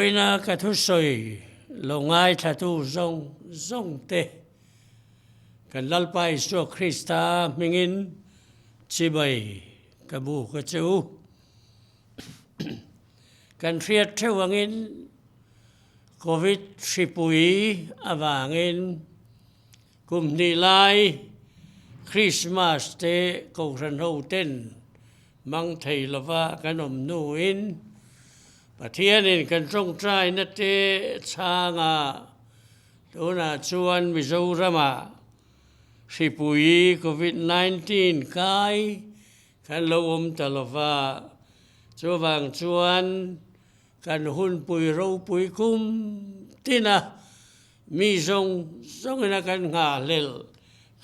Vawiina ka thusawi lo ngaithlatu zawng zawng te, kan Lalpa Isua Krista hmingin chibai ka buk a che u. Kan hriat theuh angin Covid hripui avangin kum hnih lai Krismas te Kohhran ho ten mang thei lova kan awm hnuin Pathianin kan tawngtaina te chhanga tunah chuan Mizoramah hripui Covid 19 kai kan lo awm ta lova, chuvang chuan kan hunpui ropui kum tina mi zawng zawngina kan nghahhlelh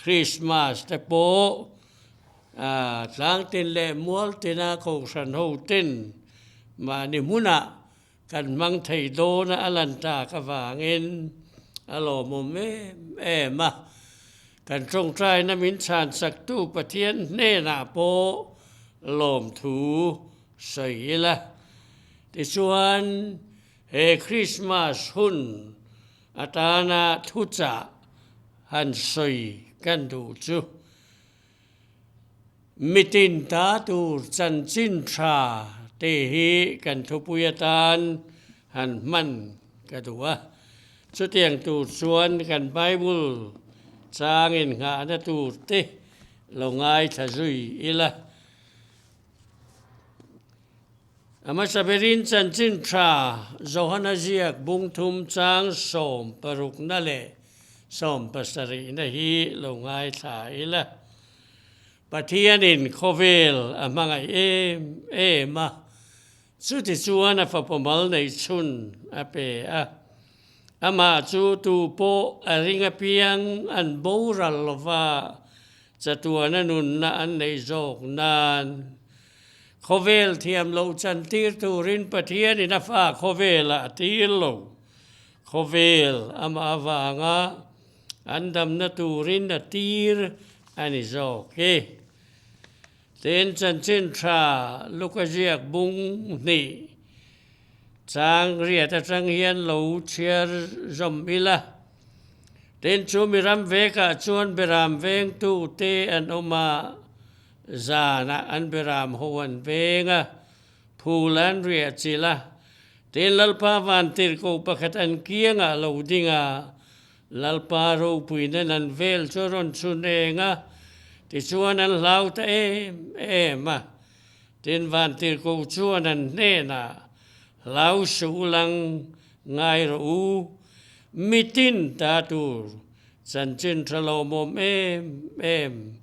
Krismas te pawh tlangtin leh mualtina Kohhran hoten mahni hmunah kan hmang thei dawn a a lan tak avangin a lawmawm em em a. Kan tawngtaina min chhansaktu Pathian hnenah pawh lawmthu sawi ila. Tichuan, he Krismas hun atana thuchah han sawi kan duh chu, Mitin ta tur chanchin tha te hi kan thupui atan han hman ka duh a. Chutiang tur chuan kan Bible changin nghahna tur te lo ngaithla zui ila. A hmasa berin chanchin tha Johana ziak bungthum chang 16na leh 70na hi lo ngaithla ila. Pathianin khawvel a hmangaih em em a, chuti chuan a fapa mal neih chhun a pe a. Amah chu tu pawh a ring apiang an boral lova, chatuana nunna an neih zawk nan. Khawvel thiam loh chantir turin Pathianin a fa khawvelah a tir lo. Khawvel amah avanga an damna turin a tir a ni zawk e. Tin, chanchin tha Luka ziak bung hnih chang riat atang hian lo chhiar zawm ila. Tin, chu mi ram vekah chuan beram vengtu te an awm a, zanah an beram ho an veng a, phul an riah chilh a. Tin, Lalpa vantirhkoh pakhat an kiangah lo ding a, Lalpa ropui nen an vel chu a rawn chhun eng a, tichuan an hlau ta em em a. Tin, vantirhkoh chuan an hnenah, Hlau suh u lang, ngai rawh u, mitin ta tur chanchin tha lawmawm em em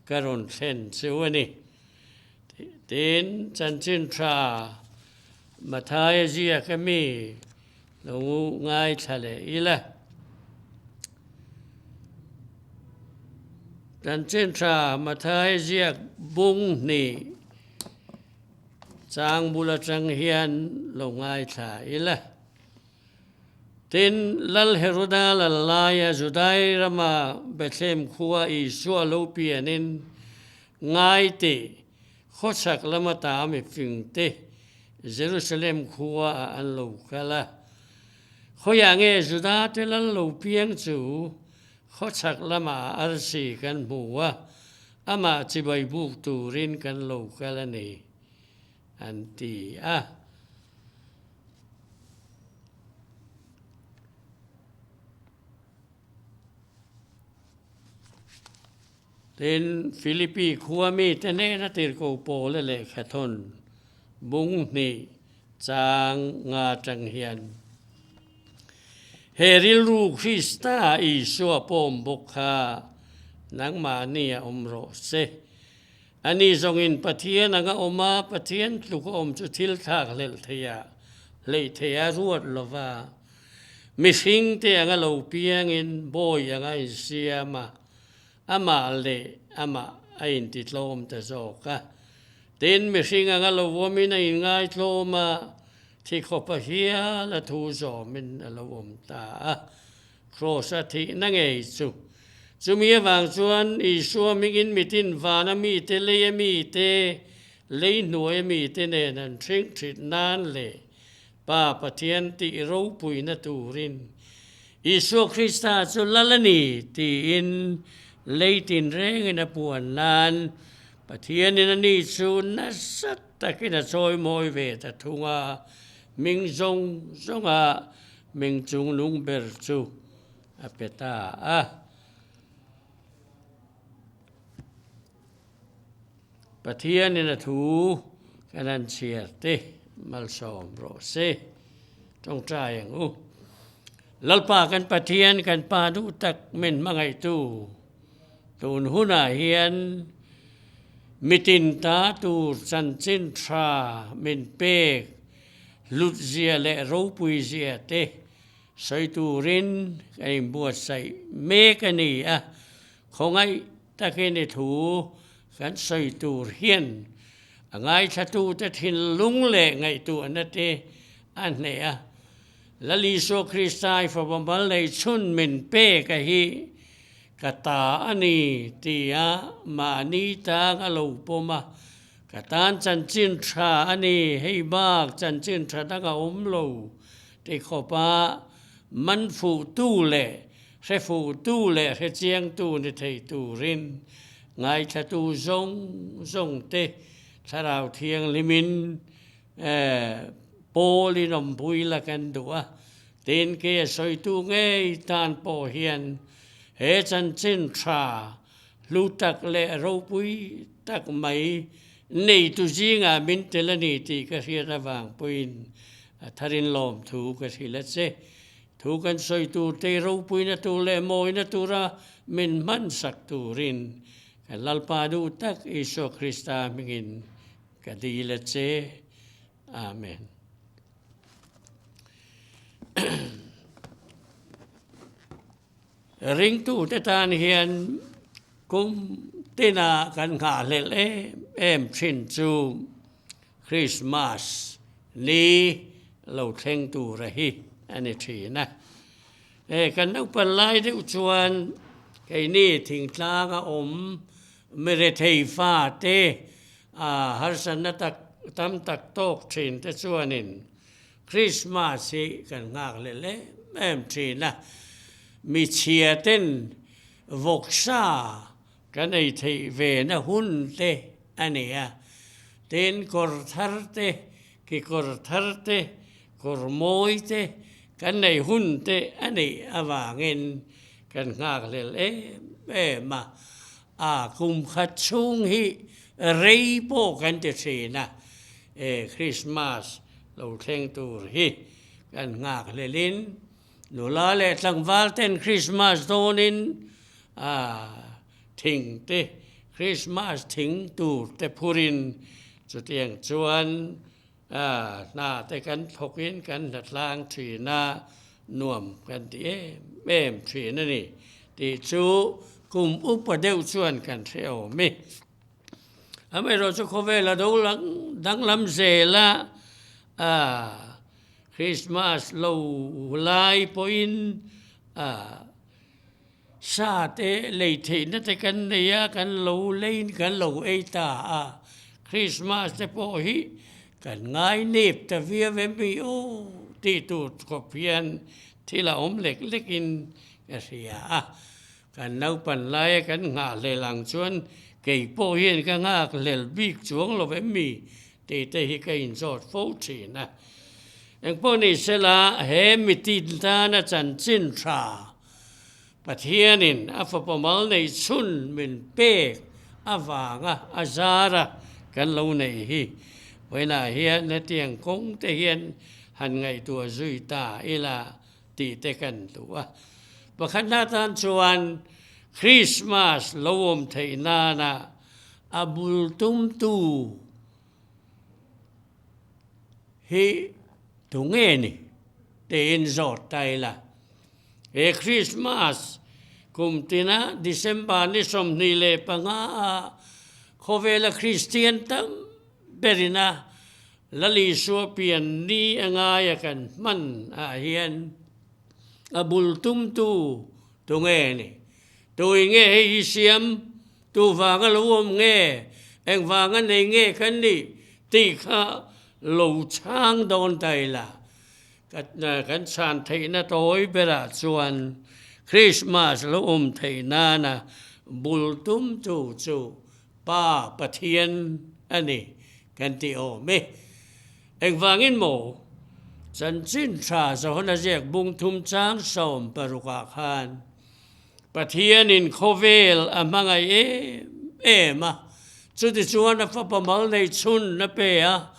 ka rawn thlen chu a ni. Tin, chanchin tha Mathaia ziak a mi lo ngaithla leh ila. Chanchin tha Mathaia ziak bung hnih chang bul atang hian lo ngaithla ila. Tin, Lal Heroda lal laia Judai rama Bethlehem khua Isua lo pianin ngai tih khawchhak lama ta mifingte Jerusalem khua ah an lo kal a. Khawiah nge Juda te lal lo piang chu khawchhak lamah arsi kan hmu a, amah chibai buk turin kan lo kal a ni, an ti a. Tin, Philippi khua mite hnena tirhkoh Paula lehkhathawn bung hnih chang nga atang hian, He rilru Krista Isua pawm bawk kha nangmahni a awm rawh se. Ani zawngin Pathian anga awm a, Pathian tluk a awm chu thil thlak hlelh theiha hleih theiha ruat lova, mihringte anga lo piangin bawi anga insiam a, amah leh amah a intitlawm ta zawk a. Tin, mihring anga lo awmin a inngaitlawm a, thi khawpa hial a thu zawmin a lo awm ta a. Kraws-a thihna ngei chu. Chumi avang chuan Isua hmingin mitin vana mite, leia mite, lei hnuaia mite nen an hring thit nan leh. Pa Pathian tih ropuina turin Isua Krista chu lal a ni tiin lei tinrengin a puan nan Pathianin a ni chu nasa takin a chawimawi ve ta thung a, hming zawng zawnga hming chungnung ber chu a pe ta a. Pathianin a thu kan han chhiar te malsawm rawh se. Tawngtai ang u. Lalpa kan Pathian kan Pa duh tak min hmangaihtu tun hunah hian mitin ta tur chanchin tha min pek hlutzia leh ropuizia te sawi turin kan inbuatsaih mek a ni a, khawngaih Takin i thu kan sawi tur hian a ngaithlatute thinlung leh ngaihtuahna te a hneh a. Lal Isua Krista i fapa mal nei chhun min pek a hi ka ta a ni tia mahni tang a lo pawm a, ka tan chanchin tha a ni, hei bak chanchin tha dang a awm lo ti khawpa man fuhtu leh Hre fuhtu leh hre chiangtu ni thei turin ngaithlatu zawng zawngte Thlarau Thianghlimin Paulin awmpui la kan duh a, tin ke a sawitu ngei tan pawh hian he chanchin tha hlu tak leh ropui tak mai neitu zingah min tel a ni tih ka hriat avang pawhin a tharin lawmthu ka hrilh a che. Thu kan sawi tur te ropuina tur leh mawina tura min hmansak turin kan Lalpa duh tak Isua Krista hmingin ka dil a che. Amen. Ringtute tan hian kum tina kan nghahhlelh em em thin chu Krismas ni lo thleng tura hi a ni thin a. He kan naupan lai deuh chuan keini thingtlanga awm mirethei fate a harsatna tak tam tak tawk thin te chuanin Krismas hi kan nghak leh em em thin a. Michhia ten vawksa Kan ei theih ve na hun te a ni a, tin kawr thar te, kekawr thar te, kawr mawi te kan nei hun te a nih avangin kan nghakhlel em em a, a kum khat chhung hi rei pawh kan ti thin a, e Krismas lo thleng tur hi kan nghakhlelin Nula leh tlangval ten Krismas dawnin thing te, Krismas thing tur te phurin chutiang chuan hna te kan thawkin kan hnatlang thin a, nuam kan ti em em thin a ni tih chu kum upa deuh chuan kan hre awm e. Amaherawhchu khawvel a danglam zel a, Christmas lo lai pawhin sa te lei theihna te kan nei a, kan lo leiin kan lo ei ta a, Christmas te pawh hi kan ngai nep ta viau em i aw tih tur khawp hian thil a awm lek lekin ka hria a. Kan naupan laia kan nghahhlel ang chuan kei pawh hian ka nghakhlel bik chuang lo em mi tih te hi ka inzawt fo thin a. Engpawh ni sela he mitin tana chanchin tha Pathianin a fapa mal nei chhun min pek avanga a zara kan lo neih hi vawiinah hian hetiang kawng te hian han ngaihtuah zui ta ila tih te kan duh a. Pakhatna tan chuan Krismas lo awm theih nana a bul tumtu hi tu nge ni tiin zawt ta ila. He Krismas kum tina December ni 25 a khawvela Kristian tam berina Lal Isua pian ni a ngaia kan hman ah hian a bul tumtu tu nge ni? Tui nge hei hi siam? Tu vanga lo awm nge? Eng vanga nei nge kan nih tih kha lo chhang dawn ta ila. Kan chhan theihna tawi berah chuan Krismas lo awm theih nana bul tumtu chu Pa Pathian a ni kan ti awm e. Engvangin maw? Chanchin tha Johana ziak bung thum chang 16 ah khan Pathianin khawvel a hmangaih em em a, chutichuan a fapa mal nei chhun a pe a,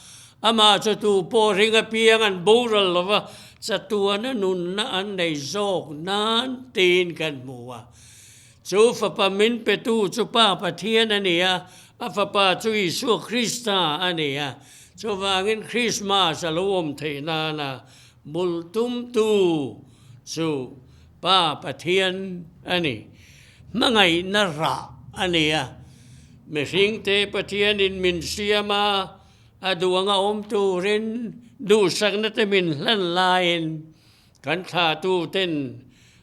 amah chu tu pawh ring apiang an boral lo va, chatuana nunna an nei zawk nan tiin kan hmu a. Chu fapa min petu chu Pa Pathian a ni a, a fapa chu Isua Krista a ni a, chuvangin Krismas a lo awm theih nana bul tumtu chu Pa Pathian a ni. Hmangaihna rah a ni a, mihringte Pathianin min siam a, a duang a awm turin duhsakna te min hlan laiin kan thlahtuten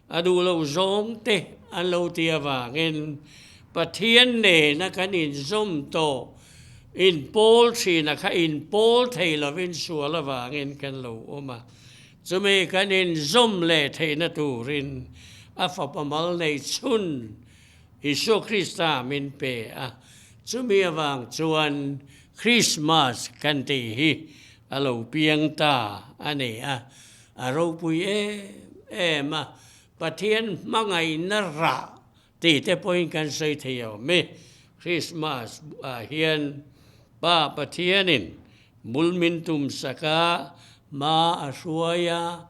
a duh lo zawng te an lo ti avangin Pathian nena kan inzawm tawh inpawl thina kha inpawl thei lovin sual avangin kan lo awm a. Chumi kan inzawm leh theihna turin a fapa mal nei chhun Isua Krista min pe a. Chumi avang chuan Krismas kan tih hi a lo piang ta a ni a. A ropui em em a, Pathian hmangaihna rah tih te pawhin kan sawi thei awm e. Krismas ah hian Pa Pathianin bul min tum sak a, hma a hruai a,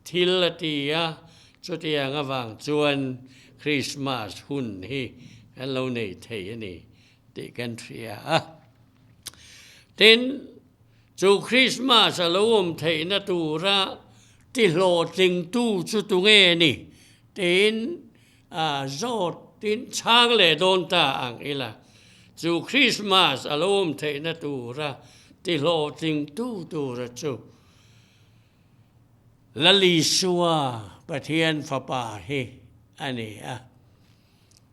thil a ti a, chutiang avang chuan Krismas hun hi kan lo nei thei a ni tih kan hria a. Tin, Chu Krismas a lo awm theihna tura tihlawhtlingtu chu tunge ni? tiin zawt tin chhang leh dawn ta ang ila. Chu Krismas a lo awm theihna tura tihlawhtlingtu tura chu Lal Isua Pathian Fapa hi a ni a.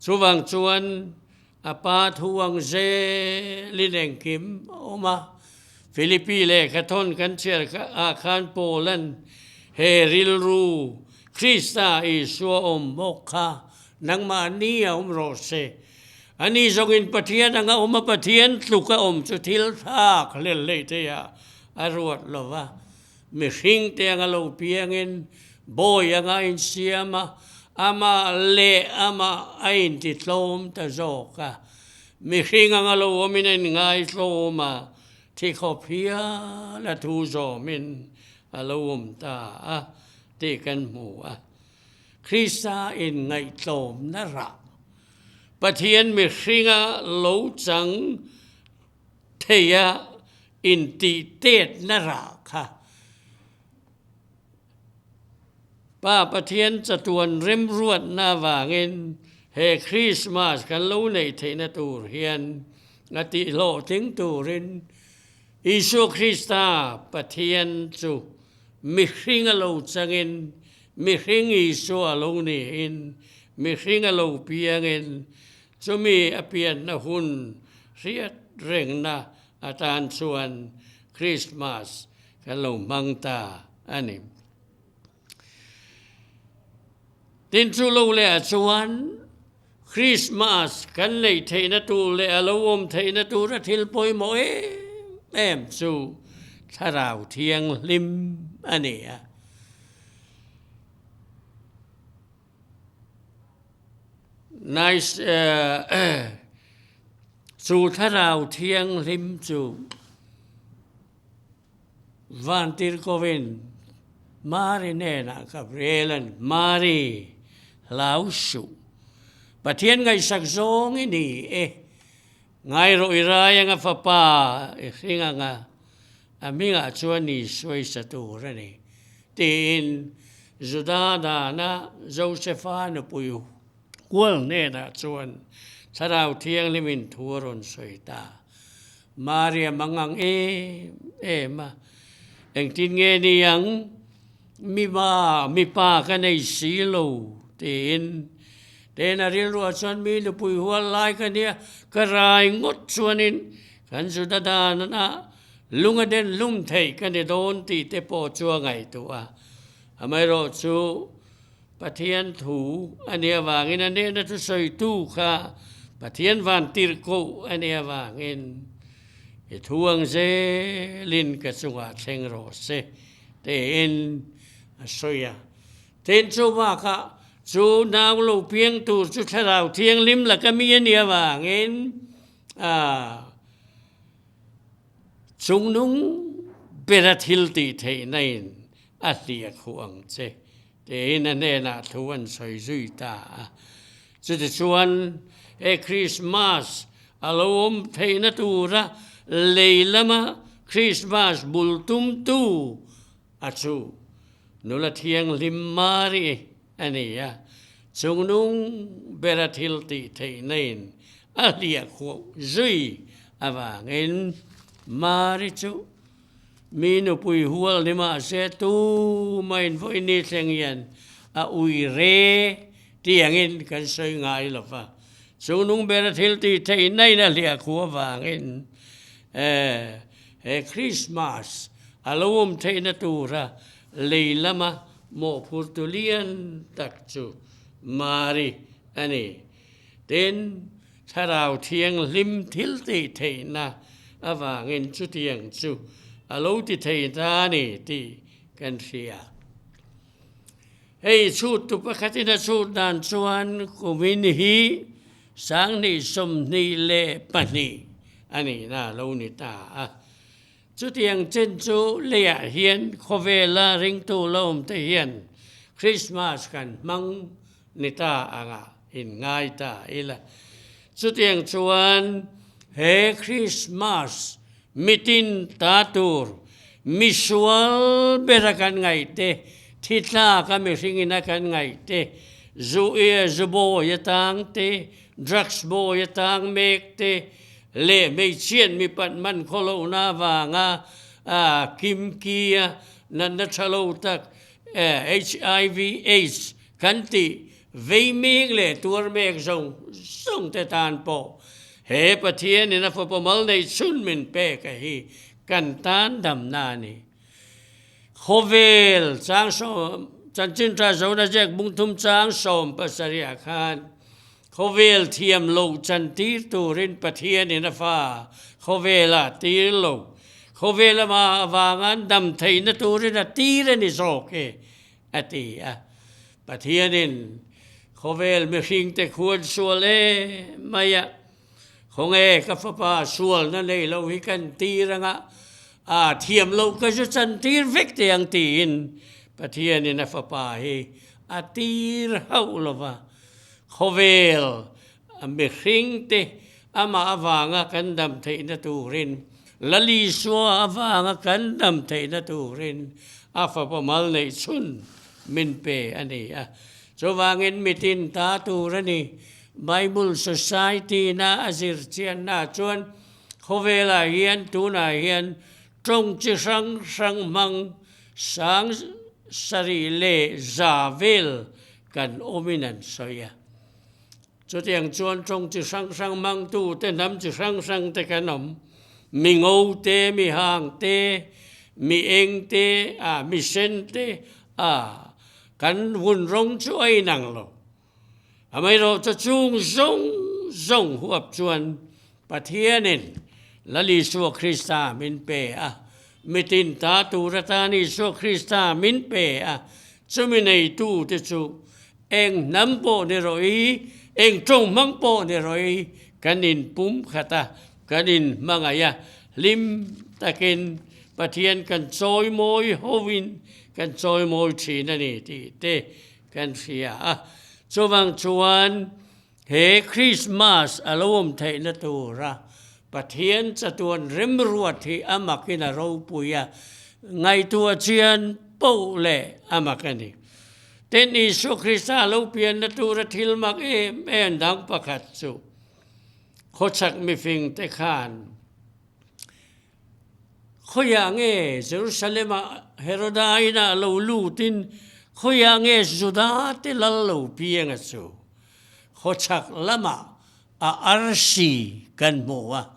Chuvang chuan a pa thu ang zelin engkim a awm a. Philippi lehkha thawn kan chhiar ah khan Paula'n he rilru Krista Isua awm bawk kha nangmahni a awm rawh se. Ani zawngin Pathian anga awm a Pathian tluk a awm chu thil thlak hlel hlei theiah a ruat lo va. Mihring te anga lo piangin bawi anga a insiam a, amah leh amah a intitlawm ta zawk a. Mihring anga lo awmin a inngaitlawm a, thi khawp hial a thu zawmin a lo awm ta a tih kan hmu a. Krista inngaihtlawmna rah, Pathian mihringa lo chang Theia intih tetna rah kha Pa Pathian chatuan remruatna avangin he Krismas kan lo neih theihna tur hian a tihhlawhtling turin Isua Krista Pathian chu mihring a lo changin, mihring Isua a lo niin, mihring a lo piangin Chumi a pianna hun hriat rengna atan chuan Krismas kan lo hmang ta a ni. Tin chu lo leh ah chuan Krismas kan neih theihna tur leh a lo awm theihna tura thil pawimawh em em chu Thlarau Thianghlim a ni a. Nice Chu thlarau thianghlim chu Vantirhkovin Mari hnenah Gabriela'n Mari, hlau suh. Pathian ngaihsak zawng i ni e. Ngai rawh i rai anga fapa i hring anga a hmingah chuan i sawi sa tur a ni, tiin Juda dana Josefa nupui hual hnenah chuan Thlarau Thianghlimin thu a rawn sawi ta. Maria mangang em em a, Engtin nge ni ang? Mipa, mipa ka nei si lo, tiin Tena rilruah chuan mi nupui hual lai ka nia, ka rai ngawt chuanin kan Juda danah. Lung a den hlum theih ka ni dawn tih te pawh chu a ngaihtuah a. Amaherawhchu, Pathian thu a nih avangin a nehna chu sawitu kha Pathian van tirhkoh a nih avangin i thu ang zelin ka chungah thleng rawh se tiin a sawi a. Tin, chu bakah chu nau lo piang tur chu Thlarau Thianghlim laka mi a nih avangin a Chungnung bera thil tih theihna in a hliah khuh ang che tiin a hnenah thu an sawi zui ta a. Chutichuan he Krismas a lo awm theihna tura lei lama Krismas bul tumtu a chu nula thianghlim Mari a ni a, chungnung bera thil tih theihna in a hliah khuah zui avangin Mari chu mi nupui hual ni mahse tumahin vawiini thleng hian a ui re ti angin kan sawi ngai lo va, chungnung bera thil tih theihna in a hliah khuah avangin he Krismas a lo awm theihna tura lei lama Mawhphurtu lian tak chu Mari a ni. Tin, Thlarau Thianghlim thil tih theihna avangin chutiang chu a lo ti thei ta a ni tih kan hria. Hei chhuttu pakhatin a chhut dan chuan kumin hi 2024 a nihna a lo ni ta a. Chutiang chen chu leiah hian khawvela ringtu la awmte hian Krismas kan hmang ni ta anga inngai ta ila. Chutiang chuan he Krismas mitin ta tur misual bera kan ngaihte, thi tlaka mihringina kan ngaihte, zu ia zu bawi atang te, drugs bawi atang mek te, leh hmeichhiat mipat man khawlohna avanga kimki a natna tha lo tak HIV aids kan tih vei mek leh tuar mek zawng zawng te tan pawh he Pathianin a fapa mal neih chhun min pek a hi kan tan damna a ni. Khawvel chang sawm chanchin tha zona ziak bungthum chang 70 ah khan Khawvel thiam lo chantir turin Pathianin a fa khawvelah tir lo. Khawvel ama avanga an dam theihna turin a tir a ni zawk e, a ti a. Pathianin khawvel mihringte khuan sual em mai a, Khawnge ka fapa sualna nei lo hi kan tir anga, a thiam loh ka zu chantir vek teh ang tiin Pathianin a fapa hi a tir hauh lo va. Khawvel a mihringte amah avanga kan dam theihna turin, Lal Isua avanga kan dam theihna turin a fapa mal neih chhun min pe a ni a. Chuvangin mitin ta tur a ni. Bible Society-na a zir chianna chuan khawvelah hian tunah hian tawng chi hrang hrang hmang 700 vel kan awmin an sawi a. Chutiang chuan tawng chi hrang hrang hmangtu te, hnam chi hrang hrang te kan awm. Mi ngo te, mi hang te, mi eng te, a mi sen te, a kan vun rawng chu a inang lo. Amaherawhchu chung zawng zawng huap chuan Pathianin Lal Isua Krista min pe a, mitin ta tur atan Isua Krista min pe a, chumi neitute chu eng hnam pawh ni rawh i, eng tawng hmang pawh ni rawh i, kan inpum khat a, kan inhmangaih a, hlim takin Pathian kan chawimawi hovin kan chawimawi thin a ni tih te kan hria a. Chuvang chuan He Krismas a lo awm theihna tura Pathian chatuan remruat hi a makin a ropui a, ngaihtuah chian poh leh a mak a ni. Tin, Isua Krista a lo pianna tura thil mak em em dang pakhat chu khawchhak mifingte khan Khawiah nge Jerusalem-ah Heroda inah lo lutin khawiah nge Juda te lal lo piang a chu? Khawchhak lamah a arsi kan hmu a.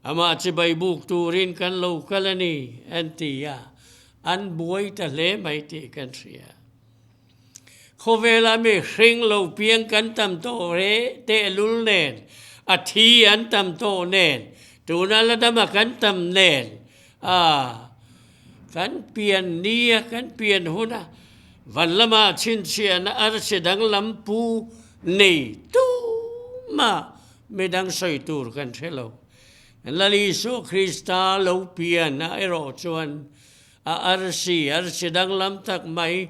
Amah chibai buk turin kan lo kal a ni, an ti a, an buai ta hle mai tih kan hria. Khawvela mi hring lo piang kan tam tawh re tehlul nen, a thi an tam tawh nen, tuna la dama kan tam nen, a kan pian nia kan pian huna van lama chhinchhiahna arsi danglam pu nei tumah midang sawi tur kan hre lo. Lal Isua Krista lo pian a erawh chuan A arsi, arsi danglam tak mai,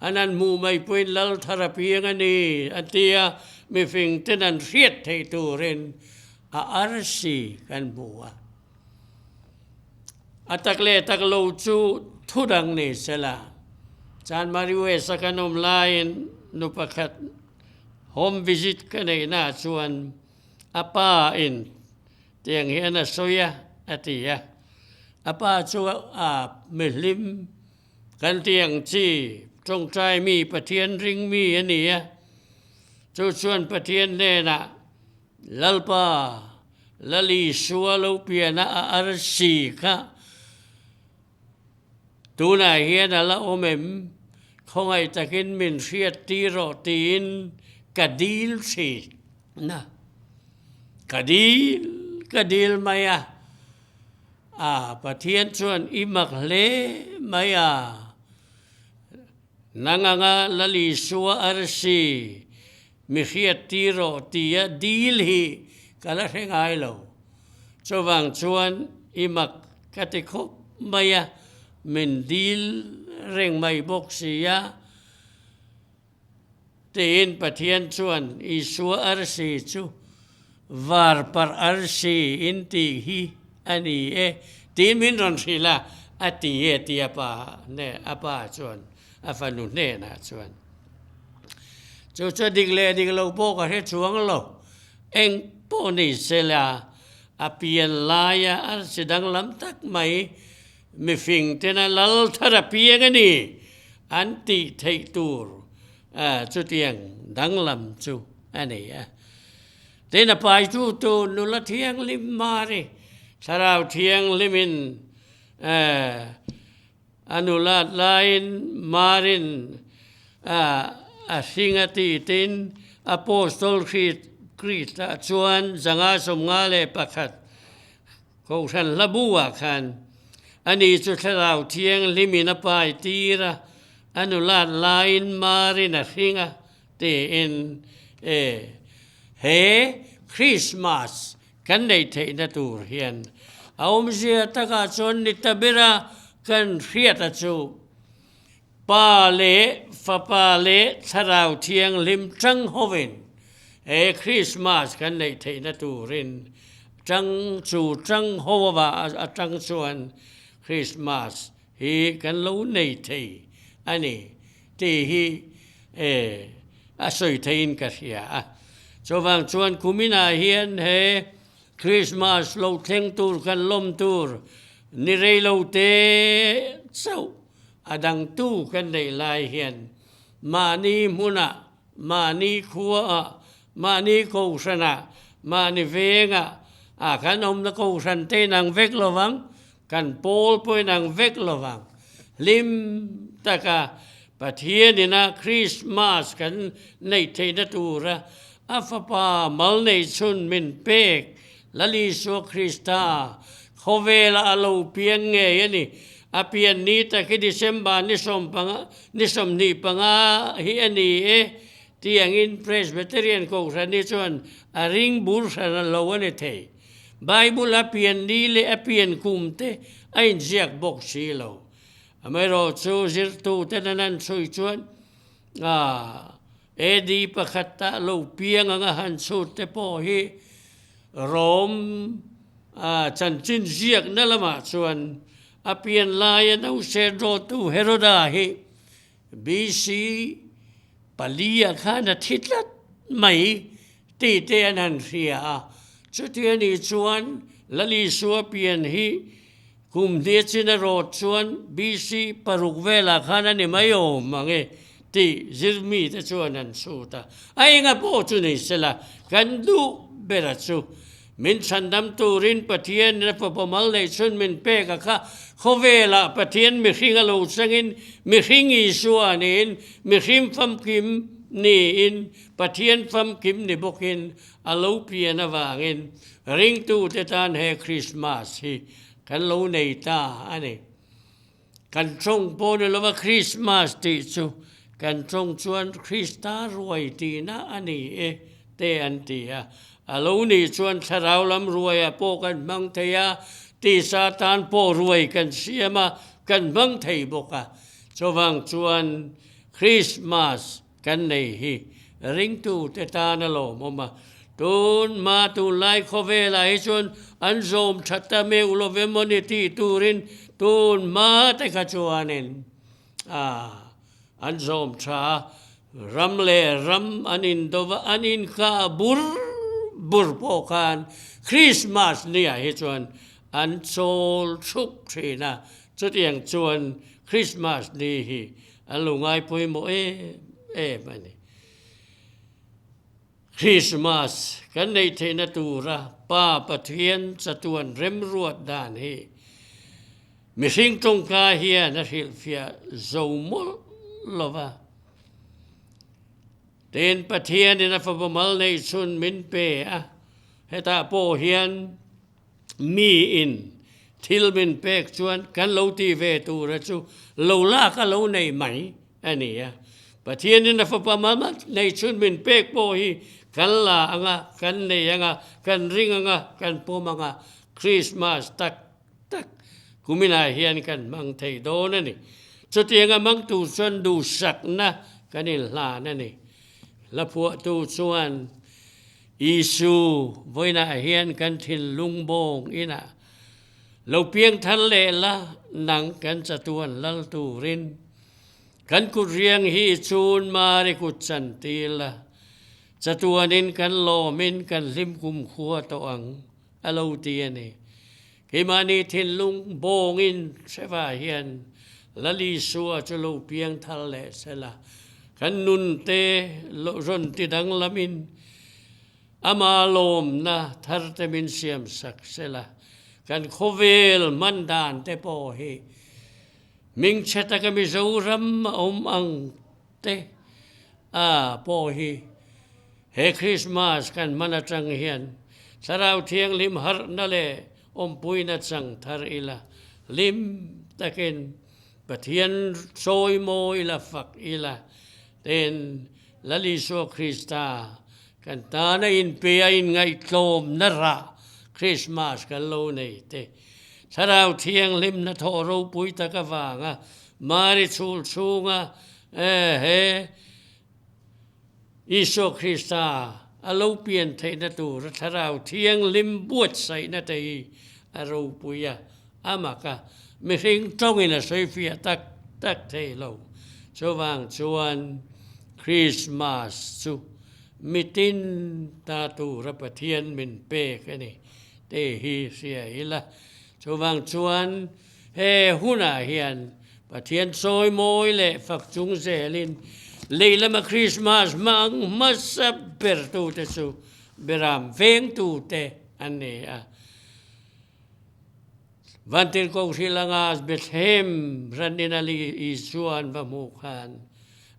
an han hmuh mai pawhin lal thar a piang a ni, a ti a, mifing ten an hriat theih turin a arsi kan hmu a. A tak leh tak lo chu thu dang ni sela, Chanmari West a kan awm laiin nu pakhat home visit ka neihnaah chuan a pa in Tiang hian a sawi a, a ti a. A pa chu a mihlim kan ti ang chi, tawngtai mi, Pathian ring mi a ni a. Chu chuan Pathian hnenah, Lalpa, Lal Isua lo piana a arsi kha tunah hian a la awm em? Khawngaih takin min hriat tir rawh tiin ka dil thin a. Ka dil ka dil mai a, a Pathian chuan i mak hle mai a, nang anga Lal Isua arsi mi hriat tir rawh tia dil hi ka la hre ngai lo. Chuvang chuan i mak ka ti khawp mai a, min dil reng mai bawk si a. Tiin Pathian chuan Isua arsi chu var parh arsi in tih hi a ni e tiin min rawn hrilh a, a ti e ti a pa a pa chuan a fanu hnenah chuan. Chu chu dik leh dik lo pawh ka hre chuang lo, eng pawh ni sela a pian laia arsi danglam tak mai Mifing tena lal thar a piang a ni an tih theih tur chutiang danglam chu a ni a. Tin, a paitu tu nula thianghlim Mari, Thlarau Thianghlimin a nulat laiin Marin a hring a tih tin Apostol Krista chuan 551 Kohhran hla bu-ah khan ani chu Thlarau Thianghlimin a pai tir a, a nulat laiin marin a hring a tiin e he Krismas kan neih theihna tur hian a awmzia takah chuan ni ta bera kan hriata chu Pa leh Fapa leh Thlarau Thianghlim tang hovin he Krismas kan neih theihna turin tang chu tang ho ava atang chuan Krismas hi kan lo nei thei a ni tih hi e a sawi theiin ka hria a. Chuvang chuan kuminah hian he Krismas lo thleng tur kan lawm tur ni rei lo te chauh A dangtu kan neih lai hian mahni hmunah, mahni khuaah, mahni kohhranah, mahni vengah ah kan awmna kohhran te inang vek lovang, kan pawl pawh inang vek lovang. Hlim taka Pathian ina Krismas kan neih theihna tura a Fapa mal neih chhun min pek Lal Isua Krista khawvela a lo piang ngei a ni. A pian ni tak hi December ni sawmpanga ni 25 hi a ni e tih angin Presbyterian Kohhran hi chuan a ring bur hran lo a ni thei. Bible a pian ni leh a pian kum te a inziak bawk si lo. Amaherawhchu zirtuten an han chhui chuan AD pakhat ah lo piang anga han chhut te pawh hi Rome chanchin ziakna lamah chuan a pian laia nauseh dawttu Heroda hi BC pali ah khan a thi tlat mai tih te an han hria a. Chuti a nih chuan Lal Isua pian hi Kum hnih chin a rawt chuan BC paruk velah khan a ni mai awm ang e tih zirmite chuan an chhut a. A enga pawh chu ni sela, kan duh bera chu. Min chhandam turin Pathianin a fapa mal neih chhun min pek a kha. Khawvelah Pathian mihring a lo changin mihring Isua niin mihring famkim niin Pathian famkim ni bawkin a lo pian avangin ringtute tan he Krismas hi kan lo nei ta a ni. Kan tawng pawh ni lova Krismas tih chu kan tawng chuan Krista ruai tihna a ni e te an ti a. A lo nih chuan thlarau lam ruaiah pawh kan hmang thei a, tisa tan pawh ruai kan siam a, kan hmang thei bawk a. Chuvang chuan Krismas Kan nei hi ringtute tan a lawmawm a, tun hma tunlai khawvelah hi chuan an zawm tha ta meuh lo ve maw ni tih turin tun hma te kha chuanin a an zawm tha a, ram leh ram an indo va, an inkah bur bur pawh khan Krismas niah hi chuan an chawl thup thin a, chutiang chuan Krismas ni hi An lo ngai pawimawh em em a ni. Christmas kan neih theihna tura Pa Pathian chatuan remruat dan hi mihring tawngka hian a hrilhfiah zo mawlh lo va. Tin, Pathianin a fapa mal neih chhun min pe a, hetah pawh hian Miin thil min pek chuan kan lo ti ve tura chu lo lak a lo nei mai a ni a. Pathianin a fapa mal nei chhun min pek pawh hi kan la anga, kan nei anga, kan ring anga, kan pawm anga, Krismas tak tak kuminah hian kan hmang thei dawn a ni. Chutianga hmang tur chuan duhsakna kan inhlan a ni. Hla phuahtu chuan Isu, vawiinah hian kan thinlung bawng inah lo piang thar leh la, nang kan chatuan lal turin kan kut riang hi i chun mar i kut chan tir la, chatuanin kan lawmin kan hlim kumkhua tawh ang, a lo ti a ni. Keimahni thinlung bawngin hrevah hian Lal Isua chu lo piang thar leh sela, kan nunte rawn ti danglamin ama lawmna tharte min siamsak sela, kan khawvel hman dan te pawh hi hmingchhe taka Mizoram a awm ang te a pawh hi He Krismas kan hman atang hian Thlarau Thianghlim harhna leh awmpuina chang thar ila, hlim takin Pathian sawi mawi ila, fak ila, tin Lal Isua Krista kan tana inpe a inngaihtlawmna rah Krismas kan lo nei te. Thlarau Thianghlimna thawh ropui tak avanga Mari chhul chhunga he Isua Krista a lo pian theihna tura Thlarau Thianghlim buatsaihna te hi a ropui a, a mak a, mihring tawngin a sawifiah tak tak thei lo. Chuvang chuan Krismas chu mitin ta tura Pathian min pek a ni tih hi hria ila. Chuvang chuan He hunah hian Pathian sawi mawi leh fak chung zelin lei lama Krismas hmang hmasa bertute chu beram vengtute an ni a. Vantirhkoh hrilh anga Bethlehem ranin a li Isua an va hmuh khan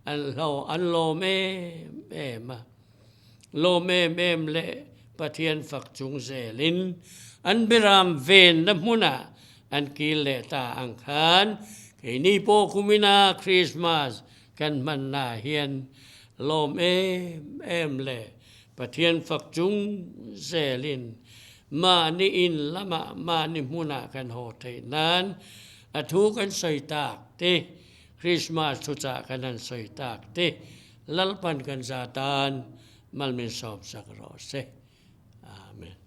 an hlo an lawm em em a. Lawm em em leh Pathian fak chung zelin an beram venna hmunah an kil leh ta ang khan keini pawh kumina Krismas kan hmanna hian lawm em em leh Pathian fak chung zelin mahni in lamah mahni hmunah kan haw theih nan a thu kan sawi tak te Krismas thuchah kan han sawi tak te Lalpan kan za tan mal min sawmsak rawh se. Amen.